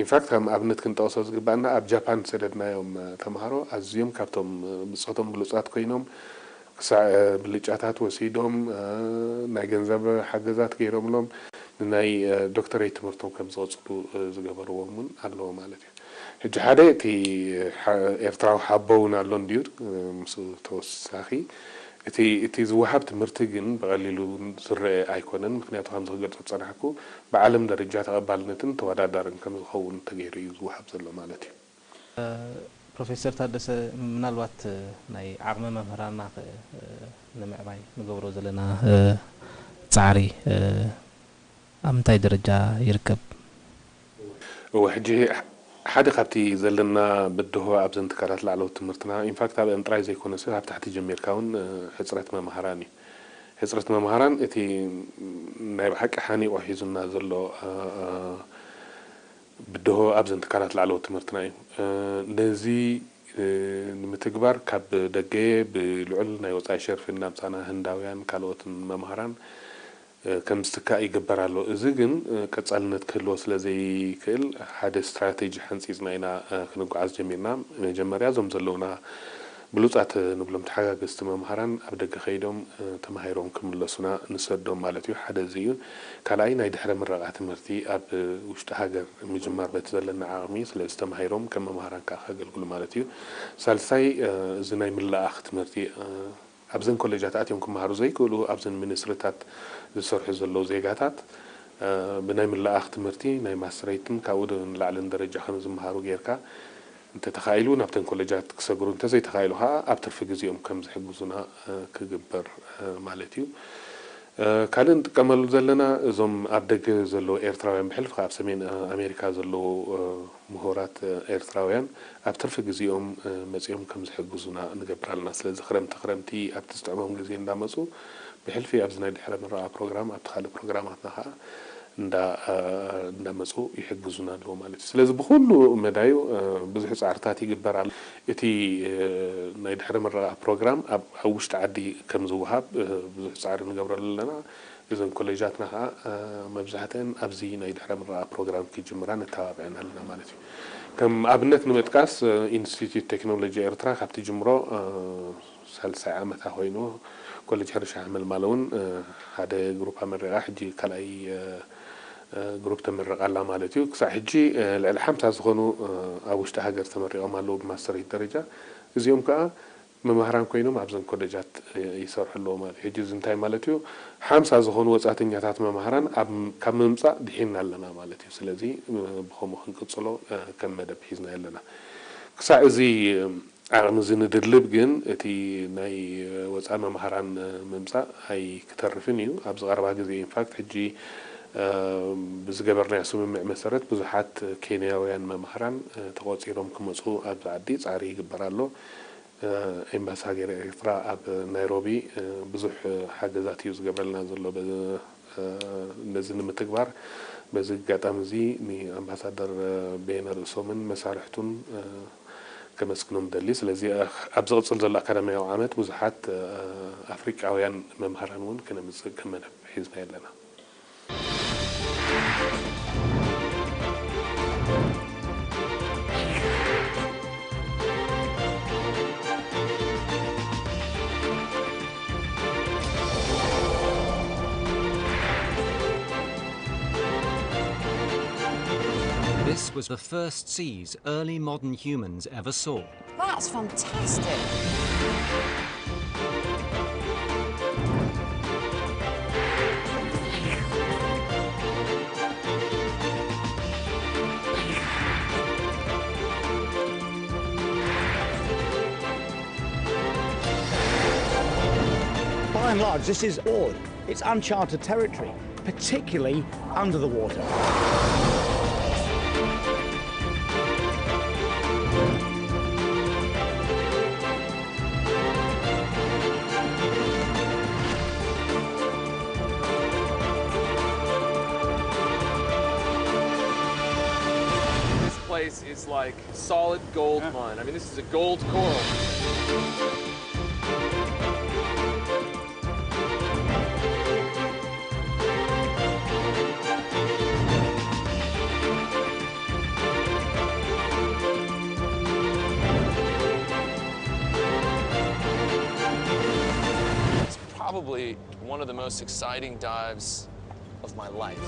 ኢንፋክት ከም ኣብነት ክንጠቕሶ ዝግባኣና ኣብ ጃፓን ዝሰደድናዮም፣ እ፣ ተምሃሮ ኣዝዮም ካብቶም፣ እ፣ ብጾቶም ብሉጻት ኮይኖም ክሳዕ፣ እ፣ ብልጫታት ወሲዶም፣ እ፣ ናይ ገንዘብ ሓገዛት ገይሮምሎም ንናይ፣ እ፣ ዶክተሬት ትምህርቶም ከም ዝቐጽሉ፣ እ፣ ዝገበርዎም እውን ኣለዎ ማለት እዩ። ሕጂ ሓደ እቲ ሓ-፣ ኤርትራዊ ሓቦ እውን ኣሎ እንድዩ፣ እ፣ ምስኡ ተወሳኺ እቲ፣ እቲ ዝወሃብ ትምህርቲ ግን ብቐሊሉ እውን ዝረአ ኣይኮነን። ምኽንያቱ ከምዚ ክገልጾ ዝጸናሕኩ ብዓለም ደረጃ ተቐባልነትን ተወዳዳርን ከም ዝኸውን ተገይሩ እዩ ዝወሃብ ዘሎ ማለት እዩ። ፕሮፌሰር ታደሰ፣ ምናልባት ናይ ዓቕሚ መምህራንና ከ ንምዕባይ ንገብሮ ዘለና ጻዕሪ ኣብ ምንታይ ደረጃ ይርከብ? እወ፣ ሕጂ ሓደ ካብቲ ዘለና ብድሆ ኣብዘን ትካላት ላዕለዎት ትምህርትና፣ ኢንፋክት ኣብአን ጥራይ ዘይኮነስ ኣብ ታሕቲ ጀሚርካ እውን፣ እ፣ ሕጽረት መምሃራን እዩ። ሕጽረት መምሃራን እቲ ናይ ብሓቂ ሓኒቑ ሒዙና ዘሎ፣ እ፣ እ፣ ብድሆ ኣብዘን ትካላት ላዕለዎት ትምህርትና እዩ። እ፣ ነዚ፣ እ፣ ንምትግባር ካብ ደገ ብልዑል ናይ ወጻኢ ሸርፊ እናምጻና ህንዳውያን ካልኦትን መምሃራን እ፣ ከም ዝትካእ ይግበር ኣሎ። እዚ ግን፣ እ፣ ቀጻልነት ክህልዎ ስለ ዘይክእል፣ ሓደ ስትራተጂ ሓንጺጽና ኢና፣ እ፣ ክንጓዓዝ ጀሚርና። መጀመርያ እዞም ዘለውና ብሉጻት ንብሎም ተሓጋገዝቲ መምሃራን ኣብ ደገ ከይዶም፣ እ፣ ተማሂሮም ክምለሱና ንሰዶም ማለት እዩ። ሓደ እዚ እዩ። ካልኣይ ናይ ድሕረ ምረቓ ትምህርቲ ኣብ ውሽጢ ሃገር ምጅማር በቲ ዘለና ዓቕሚ፣ ስለዚ ተማሂሮም ከም መምሃራን ከኣ ከገልግሉ ማለት እዩ። ሳልሳይ፣ እ፣ እዚ ናይ ምልኣኽ ትምህርቲ፣ እ፣ ኣብዘን ኮሌጃት ኣትዮም ክመሃሩ ዘይክእሉ ኣብዘን ሚኒስትሪታት ዝሰርሑ ዘለዉ ዜጋታት፣ እ፣ ብናይ ምልኣኽ ትምህርቲ ናይ ማስትሬትን ካብኡ ዶ ንላዕልን ደረጃ ከም ዝመሃሩ ጌርካ እንተተኻኢሉ ናብተን ኮሌጃት ክሰግሩ፣ እንተዘይተኻኢሉ ከዓ ኣብ ትርፊ ግዜኦም ከም ዝሕግዙና፣ እ፣ ክግበር፣ እ፣ ማለት እዩ። እ፣ ካልእ ንጥቀመሉ ዘለና እዞም ኣብ ደገ ዘለዉ ኤርትራውያን ብሕልፊ ከዓ ኣብ ሰሜን፣ እ፣ ኣሜሪካ ዘለዉ፣ እ፣ ምሁራት፣ እ፣ ኤርትራውያን ኣብ ትርፊ ግዜኦም፣ እ፣ መጺኦም ከም ዝሕግዙና ንገብር ኣለና። ስለዚ ክረምቲ ክረምቲ ኣብቲ ዝጥዕሞም ግዜ እንዳመጹ ብሕልፊ ኣብዚ ናይ ድሕረ ምረቓ ፕሮግራም ኣብቲ ካልእ ፕሮግራማትና ከዓ እንዳ፣ እ፣ እንዳመጹ ይሕግዙና ኣለዉ ማለት እዩ። ስለዚ ብኩሉ መዳዩ፣ እ፣ ብዙሕ ጻዕርታት ይግበር ኣሎ። እቲ፣ እ፣ ናይ ድሕረ ምረቓ ፕሮግራም ኣብ፣ ኣብ ውሽጢ ዓዲ ከም ዝወሃብ፣ እ፣ ብዙሕ ጻዕሪ ንገብረሉ ኣለና። እዘን ኮሌጃትና ከዓ፣ እ፣ መብዛሕትአን ኣብዚ ናይ ድሕረ ምረቓ ፕሮግራም ክጅምራ ነተባብዐን ኣለና ማለት እዩ። ከም ኣብነት ንምጥቃስ፣ እ፣ ኢንስቲትዩት ቴክኖሎጂ ኤርትራ ካብ ትጅምሮ፣ እ፣ ሳልሳይ ዓመታ ኮይኑ፣ ኮሌጅ ሕርሻ ሓመልማል እውን፣ እ፣ ሓደ ግሩፕ ኣመሪቓ፣ ሕጂ ካልኣይ፣ እ፣ እ፣ ግሩፕ ተመርቓ ኣላ ማለት እዩ። ክሳዕ ሕጂ፣ እ፣ ልዕሊ ሓምሳ ዝኾኑ፣ እ፣ ኣብ ውሽጢ ሃገር ተመሪቖም ኣለዉ ብማስተሬት ደረጃ። እዚኦም ከዓ መማህራን ኮይኖም ኣብዘን ኮሌጃት፣ እ፣ ይሰርሑ ኣለዉ ማለት እዩ። ሕጂ እዚ እንታይ ማለት እዩ? ሓምሳ ዝኾኑ ወጻእተኛታት መማህራን ኣብ፣ ካብ ምምጻእ ድሒንና ኣለና ማለት እዩ። ስለዚ፣ እ፣ ብኸምኡ ክንቅጽሎ፣ እ፣ ከም መደብ ሒዝና ኣለና። ክሳዕ እዚ፣ እ፣ ዓቕሚ እዚ ንድልብ ግን እቲ ናይ ወጻኢ መማህራን፣ እ፣ ምምጻእ ኣይክተርፍን እዩ። ኣብዚ ቀረባ ግዜ ኢንፋክት ሕጂ፣ እ፣ ብዝገበርናዮ ስምምዕ መሰረት ብዙሓት ኬንያውያን መማህራን፣ እ፣ ተቖጺሮም ክመጹ ኣብዚ ዓዲ ጻዕሪ ይግበር ኣሎ። እ፣ ኤምባሲ ሃገረ ኤርትራ ኣብ ናይሮቢ፣ እ፣ ብዙሕ፣ እ፣ ሓገዛት እዩ ዝገብረልና ዘሎ። በዚ፣ እ፣ ነዚ ንምትግባር በዚ ኣጋጣሚ እዚ ንኣምባሳደር፣ እ፣ በየነ ርእሶምን መሳርሕቱን፣ እ፣ ከመስግኖም እደሊ። ስለዚ፣ እ፣ ኣብ ዝቕጽል ዘሎ ኣካዳሚያዊ ዓመት ብዙሓት፣ እ፣ ኣፍሪቃውያን መምሃራን እውን ከነምጽእ ከም መደብ ሒዝና ኣለና። This was the first seas early modern humans ever saw. That's fantastic. By and large, this is odd. It's uncharted territory, particularly under the water. This place is like solid gold mine. I mean, this is a gold coral. It's probably one of the most exciting dives of my life.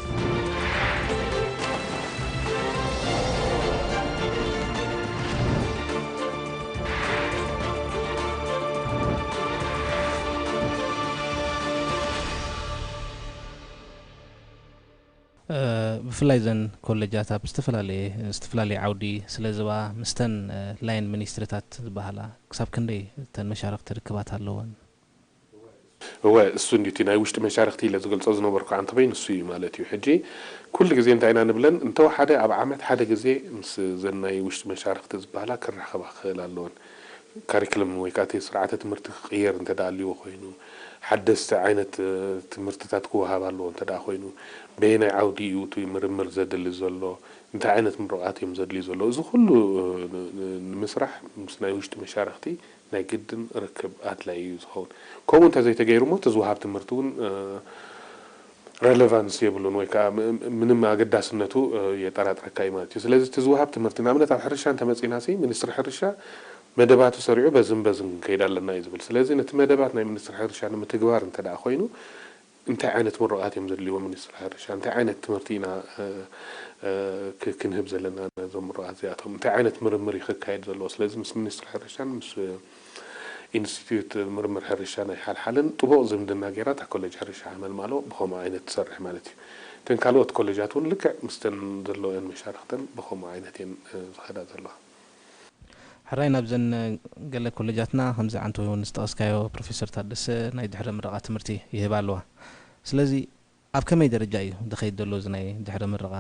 ብፍላይ ዘን ኮለጃት ኣብ ዝተፈላለየ ዝተፈላለየ ዓውዲ ስለ ዝበኣ ምስተን ላይን ሚኒስትሪታት ዝበሃላ ክሳብ ክንደይ እተን መሻርኽቲ ርክባት ኣለወን? እወ፣ እሱ እንዲቲ ናይ ውሽጢ መሻርኽቲ ኢለ ዝገልጾ ዝነበርኩ ኣንተበይን እሱ እዩ ማለት እዩ። ሕጂ ኩሉ ግዜ እንታይ ኢና ንብለን እንተወሓደ ኣብ ዓመት ሓደ ግዜ ምስ ዘን ናይ ውሽጢ መሻርኽቲ ዝበሃላ ክራኸባ ክኽእል ኣለወን። ካሪክለም ወይ ከዓ እቲ ስርዓተ ትምህርቲ ክቕየር እንተ ደኣ ኣልዎ ኮይኑ፣ ሓደስቲ ዓይነት ትምህርትታት ክወሃብ ኣለዎ እንተ ደኣ ኮይኑ፣ በየናይ ዓውዲ እዩ እቲ ምርምር ዘድሊ ዘሎ፣ እንታይ ዓይነት ምሩቓት እዮም ዘድልዩ ዘለዉ፣ እዚ ኩሉ ንምስራሕ ምስ ናይ ውሽጢ መሻርኽቲ ናይ ግድን ርክብ ኣድላይ እዩ ዝኸውን። ከምኡ እንተዘይተገይሩ እሞ እቲ ዝወሃብ ትምህርቲ እውን ረለቫንስ የብሉን ወይ ከዓ ምንም ኣገዳስነቱ የጠራጥረካ እዩ ማለት እዩ። ስለዚ እቲ ዝወሃብ ትምህርቲ ንኣብነት ኣብ ሕርሻ እንተመፂና ሲ ሚኒስትሪ ሕርሻ መደባቱ ሰሪዑ በዝን በዝን ክንከይድ ኣለና እዩ ዝብል። ስለዚ ነቲ መደባት ናይ ሚኒስትሪ ሕርሻ ንምትግባር እንተ ደኣ ኮይኑ እንታይ ዓይነት ምሩቓት እዮም ዘድልይዎ ሚኒስትሪ ሕርሻ? እንታይ ዓይነት ትምህርቲ ኢና ክንህብ ዘለና ነዞም ምሩቓት እዚኣቶም? እንታይ ዓይነት ምርምር እዩ ክካየድ ዘለዎ? ስለዚ ምስ ሚኒስትሪ ሕርሻን ምስ ኢንስቲትዩት ምርምር ሕርሻ ናይ ሓልሓልን ጥቡቕ ዝምድና ጌራ እታ ኮሌጅ ሕርሻ ሓመልማሎ ብኸምኡ ዓይነት ትሰርሕ ማለት እዩ። እተን ካልኦት ኮሌጃት እውን ልክዕ ምስተን ዘለወን መሻርክተን ብኸምኡ ዓይነት እየን ዝኸዳ ዘለዋ። ሕራይ ናብዘን ገለ ኮሌጃትና ከምዚ ዓንቱ እውን ዝጠቐስካዮ ፕሮፌሰር ታደሰ ናይ ድሕረ ምረቓ ትምህርቲ ይህባ ኣለዋ። ስለዚ ኣብ ከመይ ደረጃ እዩ ዝኸይድ ዘሎ እዚ ናይ ድሕረ ምረቓ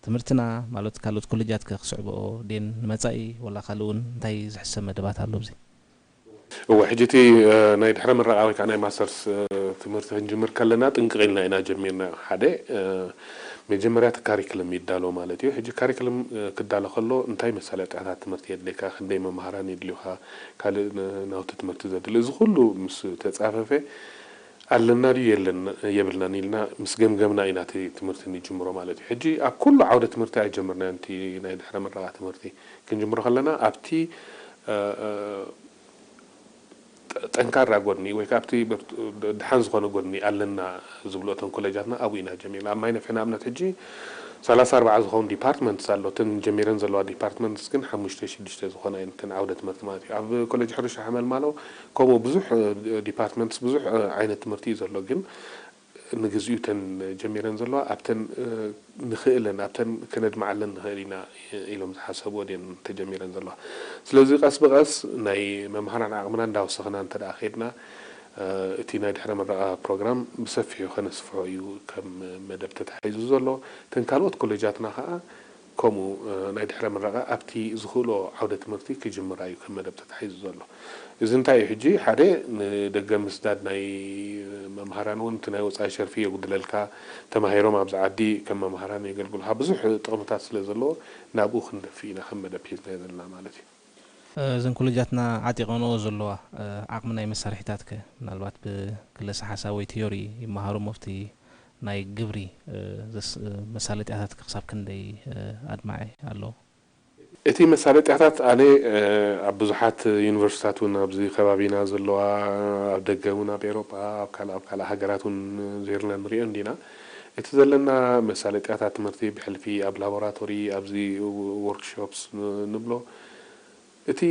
ትምህርትና ማለት ካልኦት ኮሌጃት ከ ክስዕብኦ ድየን ንመጻኢ ወላ ካልእ እውን እንታይ ዝሕሰብ መደባት ኣሎ ኣብዚ? እወ ሕጂ እቲ ናይ ድሕረ ምረቓ ወይ ከዓ ናይ ማስተርስ ትምህርቲ ክንጅምር ከለና ጥንቅቕ ኢልና ኢና ጀሚርና። ሓደ መጀመርያ እቲ ካሪክለም ይዳሎ ማለት እዩ። ሕጂ ካሪክለም ክዳሎ ከሎ እንታይ መሳለጥያታት ትምህርቲ የድልየካ፣ ክንደይ መምሃራን የድልዩካ፣ ካልእ ናውቲ ትምህርቲ ዘድሊ፣ እዚ ኩሉ ምስ ተፃፈፈ ኣለና ድዩ የለን የብልናን ኢልና ምስ ገምገምና ኢና እቲ ትምህርቲ ንጅምሮ ማለት እዩ። ሕጂ ኣብ ኩሉ ዓውደ ትምህርቲ ኣይጀመርናዮን እቲ ናይ ድሕረ ምረቓ ትምህርቲ። ክንጅምሮ ከለና ኣብቲ ጠንካራ ጎድኒ ወይ ከዓ ኣብቲ ደሓን ዝኾነ ጎድኒ ኣለና ዝብሎ እተን ኮሌጃትና ኣብኡ ኢና ጀሚርና። ኣብ ማይ ነፍሒ ንኣብነት ሕጂ ሰላሳ ኣርባዓ ዝኾኑ ዲፓርትመንትስ ኣሎ። እተን ጀሚረን ዘለዋ ዲፓርትመንትስ ግን ሓሙሽተ ሽዱሽተ ዝኾና እየን እተን ዓውደ ትምህርቲ ማለት እዩ። ኣብ ኮሌጅ ሕርሻ ሓመልማሎ ከምኡ ብዙሕ ዲፓርትመንትስ ብዙሕ ዓይነት ትምህርቲ እዩ ዘሎ። ግን ንግዚኡ እተን ጀሚረን ዘለዋ ኣብተን ንኽእለን ኣብተን ከነድምዓለን ንኽእል ኢና ኢሎም ዝሓሰብዎ ድየን ተጀሚረን ዘለዋ። ስለዚ ቀስ ብቐስ ናይ መምሃራን ዓቕምና እንዳወሰኽና እንተ ደኣ ከይድና እቲ ናይ ድሕረ ምረቓ ፕሮግራም ብሰፊሑ ከነስፍሖ እዩ ከም መደብ ተታሒዙ ዘሎ። እተን ካልኦት ኮሌጃትና ከዓ ከምኡ ናይ ድሕረ ምረቓ ኣብቲ ዝኽእሎ ዓውደ ትምህርቲ ክጅምራ እዩ ከም መደብ ተታሒዙ ዘሎ። እዚ እንታይ እዩ ሕጂ ሓደ ንደገ ምስዳድ ናይ መምሃራን እውን እቲ ናይ ወፃኢ ሸርፊ የጉድለልካ፣ ተማሂሮም ኣብዚ ዓዲ ከም መምሃራን የገልግሉካ ብዙሕ ጥቕምታት ስለ ዘለዎ ናብኡ ክንደፍእ ኢና ከም መደብ ሒዝናዮ ዘለና ማለት እዩ። እዘን ኮሌጃትና ዓጢቐንኦ ዘለዋ ዓቕሚ ናይ መሳርሒታት ከ ምናልባት ብክለሰ ሓሳብ ወይ ቲዮሪ ይመሃሩ ሞፍቲ ናይ ግብሪ መሳለጥያታት ክሳብ ክንደይ ኣድማዒ ኣሎ? እቲ መሳለጥያታት ኣነ ኣብ ብዙሓት ዩኒቨርሲታት እውን ኣብዚ ከባቢና ዘለዋ ኣብ ደገ እውን ኣብ ኤሮጳ ኣብ ካልእ ኣብ ካልእ ሃገራት እውን ዜርና ንሪኦ እንዲና። እቲ ዘለና መሳለጥያታት ትምህርቲ ብሕልፊ ኣብ ላቦራቶሪ ኣብዚ ወርክሾፕስ ንብሎ እቲ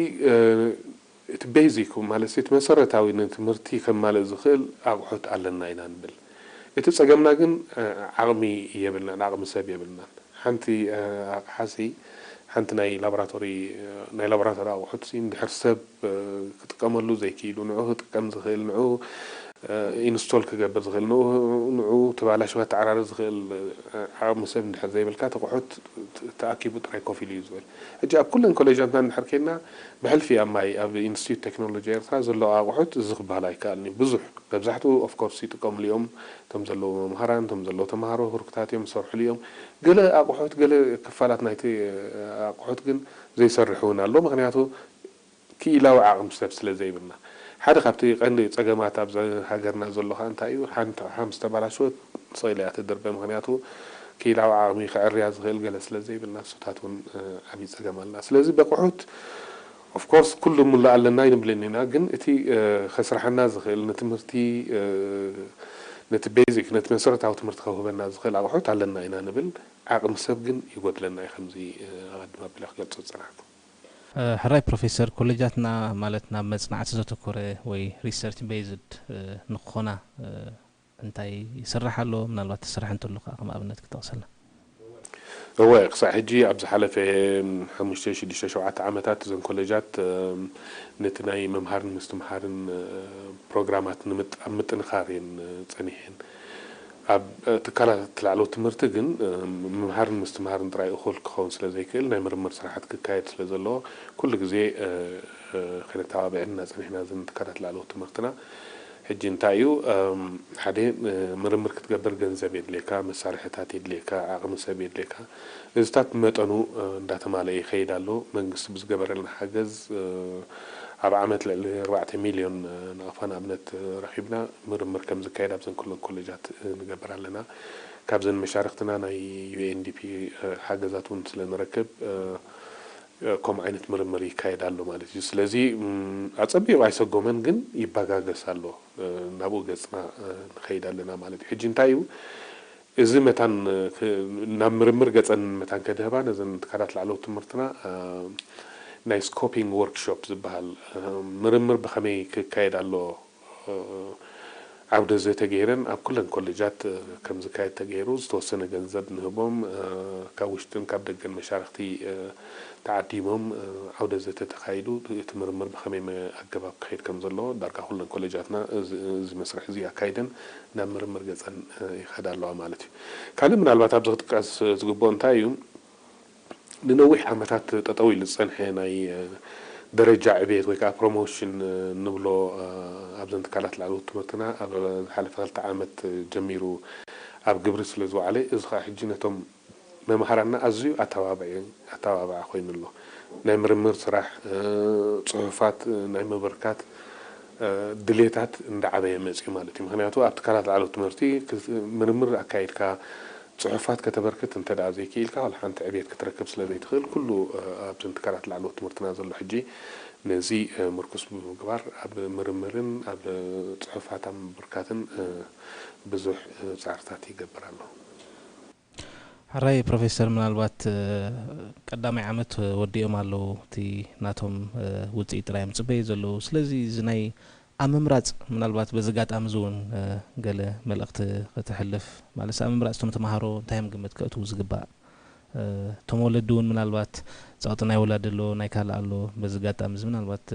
እቲ ቤዚክ ማለት እቲ መሰረታዊ ንትምህርቲ ከማልእ ዝኽእል ኣቑሑት ኣለና ኢና ንብል። እቲ ጸገምና ግን ዓቕሚ የብልናን፣ ዓቕሚ ሰብ የብልናን። ሓንቲ ኣቕሓሲ ሓንቲ ናይ ላቦራቶሪ ናይ ላቦራቶሪ ኣቑሑት እንድሕር ሰብ ክጥቀመሉ ዘይክኢሉ ንዑ ክጥቀም ዝኽእል ንዑ ኢንስቶል ክገብር ዝኽእል ንዑ ተባላሽዋ ተዓራሪ ዝኽእል ዓቕሚ ሰብ እንድሕር ዘይብልካ እቲ ኣቑሑት ተኣኪቡ ጥራይ ኮፍ ኢሉ እዩ ዝብል። ሕጂ ኣብ ኩለን ኮሌጃትና እንድሕር ኬድና ብሕልፊ ኣብ ማይ ኣብ ኢንስቲትዩት ቴክኖሎጂ ኤርትራ ዘለዉ ኣቑሑት እዚ ክበሃል ኣይከኣልን እዩ። ብዙሕ መብዛሕትኡ ኦፍኮርስ ይጥቀምሉ እዮም። እቶም ዘለዉ መምሃራን እቶም ዘለዉ ተምሃሮ ህርኩታት እዮም ዝሰርሕሉ እዮም። ገለ ኣቑሑት ገለ ክፋላት ናይቲ ኣቑሑት ግን ዘይሰርሕ እውን ኣሎ። ምክንያቱ ክኢላዊ ዓቕሚ ሰብ ስለ ዘይብልና። ሓደ ካብቲ ቀንዲ ጸገማት ኣብዚ ሃገርና ዘሎ ከኣ እንታይ እዩ፣ ሓንቲ ኣቕሓ ምስ ተባላሸወት ስቕ ኢላ እያ ትድርበ። ምኽንያቱ ክኢላዊ ዓቕሚ ከዐርያ ዝኽእል ገለ ስለ ዘይብልና ንሱታት እውን ዓብዪ ጸገም ኣለና። ስለዚ በቕሑት ኦፍኮርስ ኩሉ ሙሉእ ኣለና ኣይንብልን ኢና፣ ግን እቲ ከስርሓና ዝኽእል ንትምህርቲ ነቲ ቤዚክ ነቲ መሰረታዊ ትምህርቲ ከውህበና ዝኽእል ኣቕሑት ኣለና ኢና ንብል፣ ዓቕሚ ሰብ ግን ይጎድለና እዩ ከምዚ ኣቐድም ኣቢለ ክገልጾ ዝጸናሕኩ። ሕራይ ፕሮፌሰር፣ ኮሌጃትና ማለት ናብ መጽናዕቲ ዘተኮረ ወይ ሪሰርች ቤዝድ ንክኾና እንታይ ይስራሕ ኣሎ? ምናልባት ትስራሕ እንተሎ ከዓ ከም ኣብነት ክጠቕሰልና። እወ፣ ክሳዕ ሕጂ ኣብ ዝሓለፈ ሓሙሽተ፣ ሽዱሽተ፣ ሸውዓተ ዓመታት እዘን ኮሌጃት ነቲ ናይ ምምሃርን ምስትምሃርን ፕሮግራማት ኣብ ምጥንኻር እየን ጸኒሐን። ኣብ ትካላት ላዕለዎት ትምህርቲ ግን ምምሃርን ምስትምሃርን ጥራይ እኹል ክኸውን ስለ ዘይክእል ናይ ምርምር ስራሓት ክካየድ ስለ ዘለዎ ኩሉ ግዜ ከነተባብዐን ኢና ጸኒሕና እዘን ትካላት ላዕለዎት ትምህርትና። ሕጂ እንታይ እዩ ሓደ ምርምር ክትገብር ገንዘብ የድልየካ፣ መሳርሕታት የድልየካ፣ ዓቕሚ ሰብ የድልየካ። እዚታት ብመጠኑ እንዳተማለአ ይኸይድ ኣሎ። መንግስቲ ብዝገበረልና ሓገዝ ኣብ ዓመት ልዕሊ ኣርባዕተ ሚልዮን ናቕፋ ንኣብነት ረኺብና ምርምር ከም ዝካየድ ኣብዘን ኩለን ኮሌጃት ንገብር ኣለና። ካብዘን መሻርክትና ናይ ዩ ኤን ዲ ፒ ሓገዛት እውን ስለ ንረክብ ከምኡ ዓይነት ምርምር ይካየድ ኣሎ ማለት እዩ። ስለዚ ኣጸቢቑ ኣይሰጎመን፣ ግን ይበጋገስ ኣሎ። ናብኡ ገጽና ንኸይድ ኣለና ማለት እዩ። ሕጂ እንታይ እዩ እዚ መታን ናብ ምርምር ገጸን መታን ከድህባ ነዘን ትካላት ላዕለዎት ትምህርትና ናይ ስኮፒንግ ወርክሾፕ ዝበሃል ምርምር ብኸመይ ክካየድ ኣሎ ዓውደ ዘተ ገይረን ኣብ ኩለን ኮሌጃት ከም ዝካየድ ተገይሩ ዝተወሰነ ገንዘብ ንህቦም ካብ ውሽጥን ካብ ደገን መሻርክቲ ተዓዲሞም ዓውደ ዘተ ተኻይዱ እቲ ምርምር ብኸመይ ኣገባብ ክኸይድ ከም ዘለዎ ዳርጋ ኩለን ኮሌጃትና እዚ መስርሕ እዚ ኣካይደን ናብ ምርምር ገጸን ይኸዳ ኣለዋ ማለት እዩ። ካልእ ምናልባት ኣብዚ ክጥቀስ ዝግብኦ እንታይ እዩ ንነዊሕ ዓመታት ጠጠው ኢሉ ዝጸንሐ ናይ ደረጃ ዕቤት ወይ ከዓ ፕሮሞሽን ንብሎ ኣብዘን ትካላት ላዕለዎት ትምህርትና ኣብ ዝሓለፈ ክልተ ዓመት ጀሚሩ ኣብ ግብሪ ስለ ዝወዓለ እዚ ከዓ ሕጂ ነቶም መምሃራንና ኣዝዩ ኣተባባዒ ኣተባባዒ ኮይኑ ኣሎ። ናይ ምርምር ስራሕ፣ ጽሑፋት ናይ ምብርካት ድሌታት እንዳዓበየ መፅዩ ማለት እዩ። ምክንያቱ ኣብ ትካላት ላዕለዎት ትምህርቲ ምርምር ኣካይድካ ጽሑፋት ከተበርክት እንተ ደኣ ዘይክኢልካ ዋላ ሓንቲ ዕቤት ክትረክብ ስለ ዘይትኽእል ኩሉ ኣብዘን ትካላት ላዕለዎት ትምህርትና ዘሎ ሕጂ ነዚ ምርኩስ ብምግባር ኣብ ምርምርን ኣብ ጽሑፋት ኣብ ምብርካትን ብዙሕ ጻዕርታት ይገብር ኣሎ። ሕራይ ፕሮፌሰር፣ ምናልባት ቀዳማይ ዓመት ወዲኦም ኣለዉ፣ እቲ ናቶም ውፅኢት ጥራይ እዮም ፅበዩ ዘለዉ። ስለዚ እዚ ናይ ኣብ ምምራፅ ምናልባት በዚ ኣጋጣሚ እዚ እውን ገለ መልእኽቲ ከተሕልፍ፣ ማለት ኣብ ምምራፅ እቶም ተምሃሮ እንታይ እዮም ግምት ከእትዉ ዝግባእ? እቶም ወለዲ እውን ምናልባት ፀቕጢ ናይ ወላዲ ኣሎ፣ ናይ ካልእ ኣሎ፣ በዚ ኣጋጣሚ እዚ ምናልባት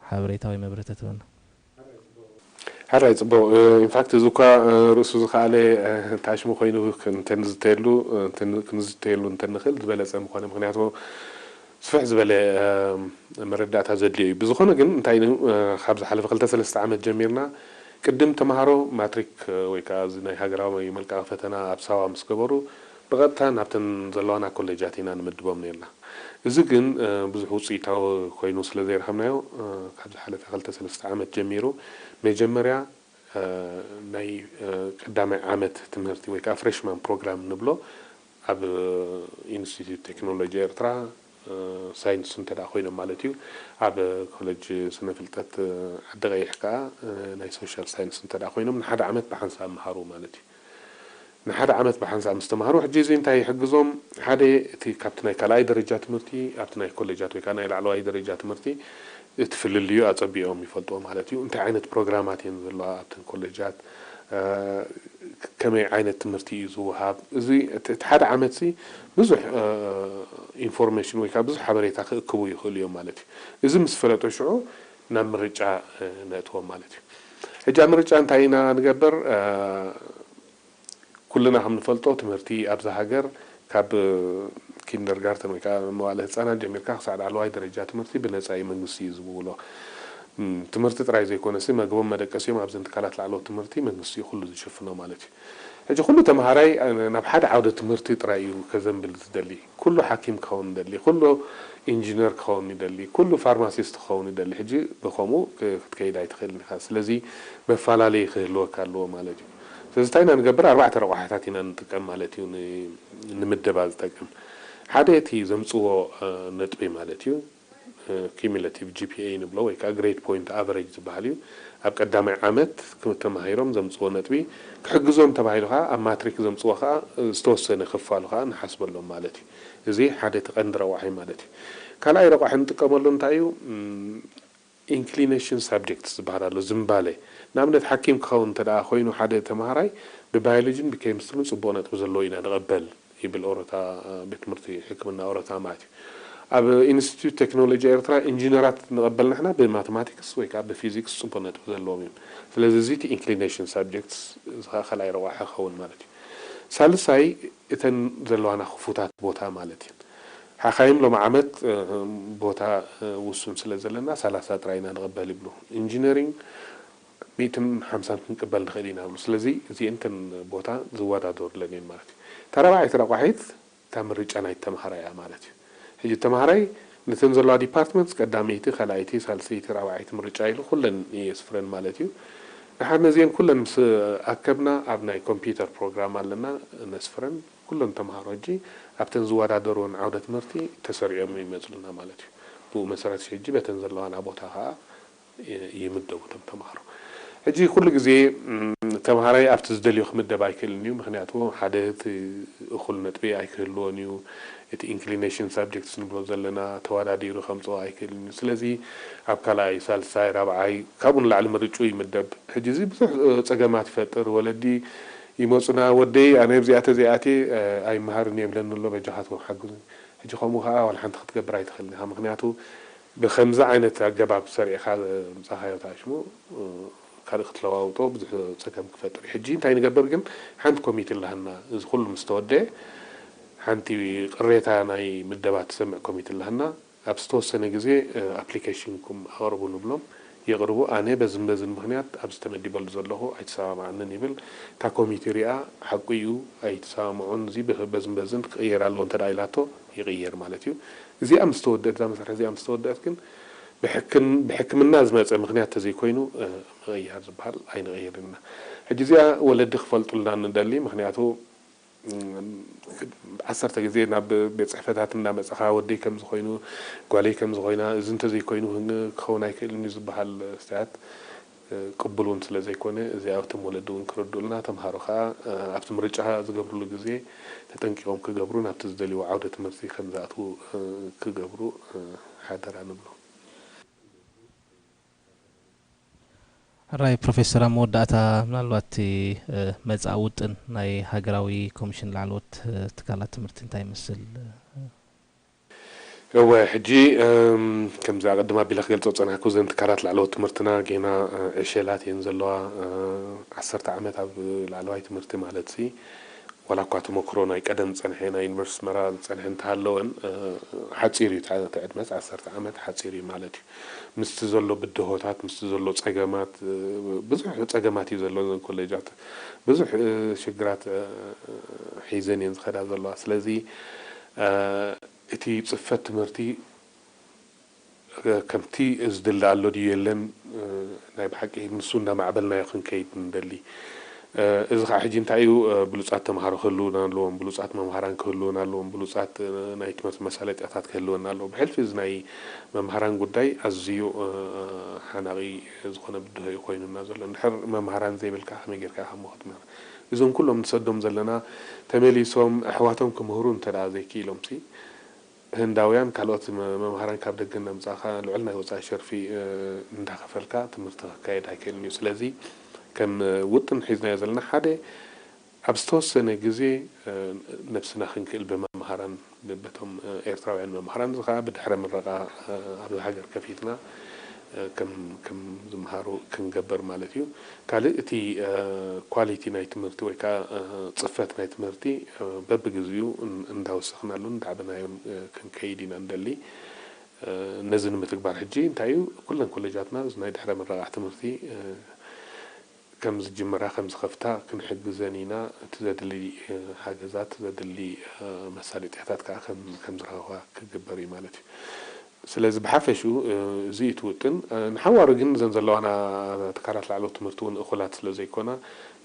ሓበሬታ ወይ መብርህቲ ትህበና። ሕራይ ጽቡቕ። ኢንፋክት እዚ እኳ ርእሱ ዝኸኣለ ታሽሙ ኮይኑ ክንዝተየሉ ክንዝተየሉ እንተንኽእል ዝበለጸ ምኾነ። ምክንያቱ ስፍሕ ዝበለ መረዳእታ ዘድልዮ እዩ። ብዝኾነ ግን እንታይ ኢሉ ካብ ዝሓለፈ ክልተ ሰለስተ ዓመት ጀሚርና ቅድም ተምሃሮ ማትሪክ ወይ ከዓ እዚ ናይ ሃገራዊ መልቀቒ ፈተና ኣብ ሳዋ ምስ ገበሩ ብቐጥታ ናብተን ዘለዋና ኮሌጃት ኢና ንምድቦም ነርና። እዚ ግን ብዙሕ ውፅኢታዊ ኮይኑ ስለ ዘይረኸብናዮ ካብ ዝሓለፈ ክልተ ሰለስተ ዓመት ጀሚሩ መጀመርያ ናይ ቀዳማይ ዓመት ትምህርቲ ወይ ከዓ ፍሬሽማን ፕሮግራም ንብሎ ኣብ ኢንስቲትዩት ቴክኖሎጂ ኤርትራ ሳይንስ እንተ ኮይኖም ማለት እዩ ኣብ ኮሌጅ ስነ ፍልጠት ዓዲ ቀይሕ ከዓ ናይ ሶሻል ሳይንስ እንተ ኮይኖም ንሓደ ዓመት ብሓንሳብ መሃሩ ማለት እዩ። ንሓደ ዓመት ብሓንሳብ ምስ ተማሃሩ ሕጂ እዚ እንታይ ይሕግዞም? ሓደ እቲ ካብቲ ናይ ካልኣይ ደረጃ ትምህርቲ ኣብቲ ናይ ኮሌጃት ወይ ከዓ ናይ ላዕለዋይ ደረጃ ትምህርቲ እቲ ፍልልዩ ኣጸቢቖም ይፈልጥዎ ማለት እዩ። እንታይ ዓይነት ፕሮግራማት እየን ዘለዋ ኣብተን ኮሌጃት፣ ከመይ ዓይነት ትምህርቲ እዩ ዝወሃብ? እዚ እቲ ሓደ ዓመት ሲ ብዙሕ ኢንፎርሜሽን ወይ ከዓ ብዙሕ ሓበሬታ ክእክቡ ይኽእሉ እዮም ማለት እዩ። እዚ ምስ ፈለጡ ሽዑ ናብ ምርጫ ነእትዎም ማለት እዩ። ሕጂ ኣብ ምርጫ እንታይ ኢና ንገብር? ኩልና ከም ንፈልጦ ትምህርቲ ኣብዛ ሃገር ካብ ኪንደርጋርተን ወይ ከዓ መዋለ ህፃናት ጀሚርካ ክሳዕ ላዕለዋይ ደረጃ ትምህርቲ ብነፃ እዩ መንግስቲ እዩ ዝብውሎ። ትምህርቲ ጥራይ ዘይኮነሲ መግቦም መደቀሲዮም ኣብዘን ትካላት ላዕለዎት ትምህርቲ መንግስቲ እዩ ኩሉ ዝሽፍኖ ማለት እዩ። ሕጂ ኩሉ ተምሃራይ ናብ ሓደ ዓውደ ትምህርቲ ጥራይ እዩ ከዘንብል ዝደሊ። ኩሉ ሓኪም ክኸውን ይደሊ፣ ኩሉ ኢንጂነር ክኸውን ይደሊ፣ ኩሉ ፋርማሲስት ክኸውን ይደሊ። ሕጂ ብኸምኡ ክትከይድ ኣይትኽእልን ኢኻ። ስለዚ መፈላለዪ ክህልወካ ኣለዎ ማለት እዩ። ስለዚ እንታይ ኢና ንገብር? ኣርባዕተ ረቋሒታት ኢና ንጥቀም ማለት እዩ ንምደባ ዝጠቅም። ሓደ እቲ ዘምፅዎ ነጥቢ ማለት እዩ። ኪሚለቲቭ ጂፒኤ ንብሎ ወይ ከዓ ግሬድ ፖይንት ኣቨሬጅ ዝበሃል እዩ። ኣብ ቀዳማይ ዓመት ተማሂሮም ዘምፅዎ ነጥቢ ክሕግዞም ተባሂሉ ከዓ ኣብ ማትሪክ ዘምፅዎ ከዓ ዝተወሰነ ክፋሉ ከዓ ንሓስበሎም ማለት እዩ። እዚ ሓደ እቲ ቀንዲ ረቋሒ ማለት እዩ። ካልኣይ ረቋሒ ንጥቀመሉ እንታይ እዩ? ኢንክሊኔሽን ሳብጀክትስ ዝበሃል ኣሎ፣ ዝምባለ። ንኣብነት ሓኪም ክኸውን እንተ ደኣ ኮይኑ ሓደ ተምሃራይ ብባዮሎጂን ብኬሚስትሪን ጽቡቕ ነጥቢ ዘለዎ ኢና ንቐበል ይብል ኦሮታ፣ ቤት ትምህርቲ ሕክምና ኦሮታ ማለት እዩ። ኣብ ኢንስቲትዩት ቴክኖሎጂ ኤርትራ ኢንጂነራት ንቐበል ንሕና ብማቴማቲክስ ወይ ከዓ ብፊዚክስ ጽቡቕ ነጥቢ ዘለዎም እዮም። ስለዚ እዚ እቲ ኢንክሊኔሽን ሳብጀክትስ እዚ ከዓ ካልኣይ ረቋሒ ክኸውን ማለት እዩ። ሳልሳይ እተን ዘለዋና ክፉታት ቦታ ማለት እዩ። ሓኻይም ሎሚ ዓመት ቦታ ውሱን ስለ ዘለና ሰላሳ ጥራይ ኢና ንቕበል ይብሉ። ኢንጂነሪንግ ሚእትን ሓምሳን ክንቅበል ንኽእል ኢና ይብሉ። ስለዚ እዚኤን እተን ቦታ ዝወዳደሩለን እየን ማለት እዩ። እታ ራብዓይቲ ረቋሒት እታ ምርጫ ናይ ተምሃራይ እያ ማለት እዩ። ሕጂ ተምሃራይ ነተን ዘለዋ ዲፓርትመንትስ ቀዳመይቲ፣ ካልኣይቲ፣ ሳልሰይቲ፣ ራብዓይቲ ምርጫ ኢሉ ኩለን የስፍረን ማለት እዩ። ድሓር ነዚአን ኩለን ምስ ኣከብና ኣብ ናይ ኮምፒውተር ፕሮግራም ኣለና ነስፍረን። ኩሎም ተምሃሮ ሕጂ ኣብተን ዝወዳደርወን ዓውደ ትምህርቲ ተሰሪዖም ይመፁልና ማለት እዩ። ብኡ መሰረት ሕጂ በተን ዘለዋና ቦታ ከዓ ይምደቡ እቶም ተምሃሮ። ሕጂ ኩሉ ግዜ ተምሃራይ ኣብቲ ዝደልዮ ክምደብ ኣይክእልን እዩ። ምክንያቱ ሓደ እቲ እኹል ነጥቢ ኣይክህልዎን እዩ። እቲ ኢንክሊኔሽን ሳብጀክትስ ንብሎ ዘለና ተወዳዲሩ ከምፅኦ ኣይክእልን እዩ። ስለዚ ኣብ ካልኣይ፣ ሳልሳይ፣ ራብዓይ ካብኡ ንላዕሊ ምርጭኡ ይምደብ። ሕጂ እዚ ብዙሕ ፀገማት ይፈጥር። ወለዲ ይመፁና፣ "ወደይ ኣነ ኣብዚኣተ ዘይኣትየ ኣይመሃርን እየ" ይብለኒ ኣሎ፣ "በጃኻትኩም ሓግዙ።" ሕጂ ከምኡ ከዓ ዋላ ሓንቲ ክትገብር ኣይትኽእልን ኢኻ። ምክንያቱ ብከምዚ ዓይነት ኣገባብ ሰሪዕካ ምጻኻዮ ተኣሽሙ ካልእ ክትለዋውጦ ብዙሕ ጸገም ክፈጥር እዩ። ሕጂ እንታይ ንገብር ግን ሓንቲ ኮሚቴ ኣለሃና። እዚ ኩሉ ምስ ተወደአ ሓንቲ ቅሬታ ናይ ምደባ ትሰምዕ ኮሚቴ ኣለሃና። ኣብ ዝተወሰነ ግዜ ኣፕሊኬሽንኩም ኣቕርቡ ንብሎም። የቕርቡ። ኣነ በዝን በዝን ምክንያት ኣብዚ ተመዲበሉ ዘለኹ ኣይተሰማማዓንን ይብል። እታ ኮሚቴ ሪኣ ሓቁ እዩ ኣይተሰማምዖን፣ እዚ በዝን በዝን ክቕየር ኣለዎ እንተ ኢላቶ ይቕየር ማለት እዩ። እዚኣ ምስ ተወደአት፣ እዛ መሳርሒ እዚኣ ምስ ተወደአት ግን ብሕክምና ዝመፀ ምክንያት ተዘይኮይኑ ምቕያር ዝበሃል ኣይንቕይርን ኢና። ሕጂ እዚኣ ወለዲ ክፈልጡልና ንደሊ። ምክንያቱ ዓሰርተ ግዜ ናብ ቤት ፅሕፈታት እንዳመፀኻ ወደይ ከምዚ ኮይኑ ጓለይ ከምዚ ኮይና እዚ እንተዘይኮይኑ ክኸውን ኣይክእልን እዩ ዝበሃል ስታት ቅቡል እውን ስለ ዘይኮነ እዚኣ እቶም ወለዲ እውን ክርድኡልና ተምሃሮ ከዓ ኣብቲ ምርጫ ዝገብርሉ ግዜ ተጠንቂቖም ክገብሩ ናብቲ ዝደልይዎ ዓውደ ትምህርቲ ከም ዝኣትዉ ክገብሩ ሓደራ ንብሎ። ሕራይ ፕሮፌሰር፣ ኣብ መወዳእታ ምናልባት እቲ መጻኢ ውጥን ናይ ሃገራዊ ኮሚሽን ላዕለዎት ትካላት ትምህርቲ እንታይ ይመስል? እወ፣ ሕጂ ከምዚ ኣቐድም ኣቢለ ክገልጾ ዝጸናሕኩ እዘን ትካላት ላዕለዎት ትምህርትና ጌና ዕሸላት እየን ዘለዋ። ዓሰርተ ዓመት ኣብ ላዕለዋይ ትምህርቲ ማለት ሲ ዋላ እኳ ተመክሮ ናይ ቀደም ዝጸንሐ ናይ ዩኒቨርሲቲ ኣስመራ ዝጸንሐ እንተሃለወን ሓጺር እዩ። እቲ ዕድመስ ዓሰርተ ዓመት ሓጺር እዩ ማለት እዩ። ምስቲ ዘሎ ብድሆታት ምስቲ ዘሎ ጸገማት ብዙሕ ጸገማት እዩ ዘሎ። እዘን ኮሌጃት ብዙሕ ሽግራት ሒዘን እየን ዝኸዳ ዘለዋ። ስለዚ እቲ ጽፈት ትምህርቲ ከምቲ ዝድለ ኣሎ ድዩ የለን ናይ ብሓቂ ንሱ እንዳማዕበልናዮ ክንከይድ ንደሊ። እዚ ከዓ ሕጂ እንታይ እዩ ብሉፃት ተምሃሮ ክህልውና ኣለዎም፣ ብሉፃት መምሃራን ክህልውና ኣለዎም፣ ብሉፃት ናይ ትምህርቲ መሳለጥያታት ክህልወና ኣለዎ። ብሕልፊ እዚ ናይ መምሃራን ጉዳይ ኣዝዩ ሓናቒ ዝኾነ ብድሆ እዩ ኮይኑና ዘሎ። እንድሕር መምሃራን ዘይብልካ ከመይ ጌርካ ኢኻ እሞ ክትምህር? እዞም ኩሎም ንሰዶም ዘለና ተመሊሶም ኣሕዋቶም ክምህሩ እንተ ደኣ ዘይክኢሎም ሲ ህንዳውያን ካልኦት መምሃራን ካብ ደገ እናምጻእካ ልዑል ናይ ወጻኢ ሸርፊ እንዳኸፈልካ ትምህርቲ ክካየድ ኣይክእልን እዩ። ስለዚ ከም ውጥን ሒዝናዮ ዘለና ሓደ ኣብ ዝተወሰነ ግዜ ነብስና ክንክእል ብመምሃራን በቶም ኤርትራውያን መምሃራን እዚ ከዓ ብድሕረ ምረቓ ኣብዚ ሃገር ከፊትና ከም ከም ዝምሃሩ ክንገብር ማለት እዩ። ካልእ እቲ ኳሊቲ ናይ ትምህርቲ ወይ ከዓ ፅፈት ናይ ትምህርቲ በብግዚኡ እንዳወሰኽናሉን እንዳዓበናዮን ክንከይድ ኢና ንደሊ። ነዚ ንምትግባር ሕጂ እንታይ እዩ ኩለን ኮሌጃትና እዚ ናይ ድሕረ ምረቓ ትምህርቲ ከም ዝጅምራ ከም ዝኸፍታ ክንሕግዘን ኢና። እቲ ዘድሊ ሓገዛት ዘድሊ መሳለጥያታት ከዓ ከም ዝረኸባ ክግበር እዩ ማለት እዩ። ስለዚ ብሓፈሽኡ እዚ እዩ እቲ ውጥን። ንሓዋሩ ግን እዘን ዘለዋና ትካላት ላዕለዎት ትምህርቲ እውን እኹላት ስለ ዘይኮና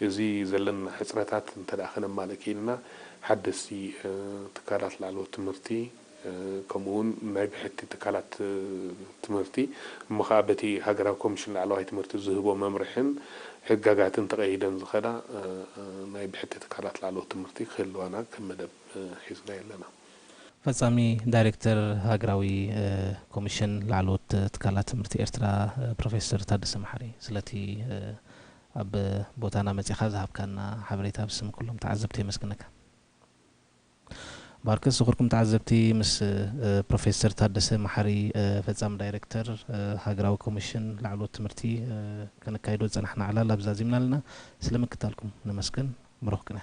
እዚ ዘለና ሕፅረታት እንተ ደኣ ከነማልእ ክኢልና ሓደስቲ ትካላት ላዕለዎት ትምህርቲ ከምኡ እውን ናይ ብሕቲ ትካላት ትምህርቲ እሞ ከዓ በቲ ሃገራዊ ኮሚሽን ላዕለዋይ ትምህርቲ ዝህቦ መምርሕን ሕጋጋትን ተቐይደን ዝኸዳ ናይ ብሕቲ ትካላት ላዕለዎት ትምህርቲ ክህልዋና ከም መደብ ሒዝና ኣለና። ፈጻሚ ዳይሬክተር ሃገራዊ ኮሚሽን ላዕለዎት ትካላት ትምህርቲ ኤርትራ ፕሮፌሰር ታደሰ መሓሪ ስለቲ ኣብ ቦታና መጺኻ ዝሃብካና ሓበሬታ ብስም ኩሎም ተዓዘብቲ የመስግነካ። ባርከስ ዝኽርኩም ተዓዘብቲ ምስ ፕሮፌሰር ታደሰ መሓሪ ፈጻሚ ዳይሬክተር ሃገራዊ ኮሚሽን ላዕለዎት ትምህርቲ ከነካይዶ ዝጸናሕና ዕላል ኣብዛ ዚምና ኣለና። ስለ ምክታልኩም ነመስግን። ብሩኽ ቅነ።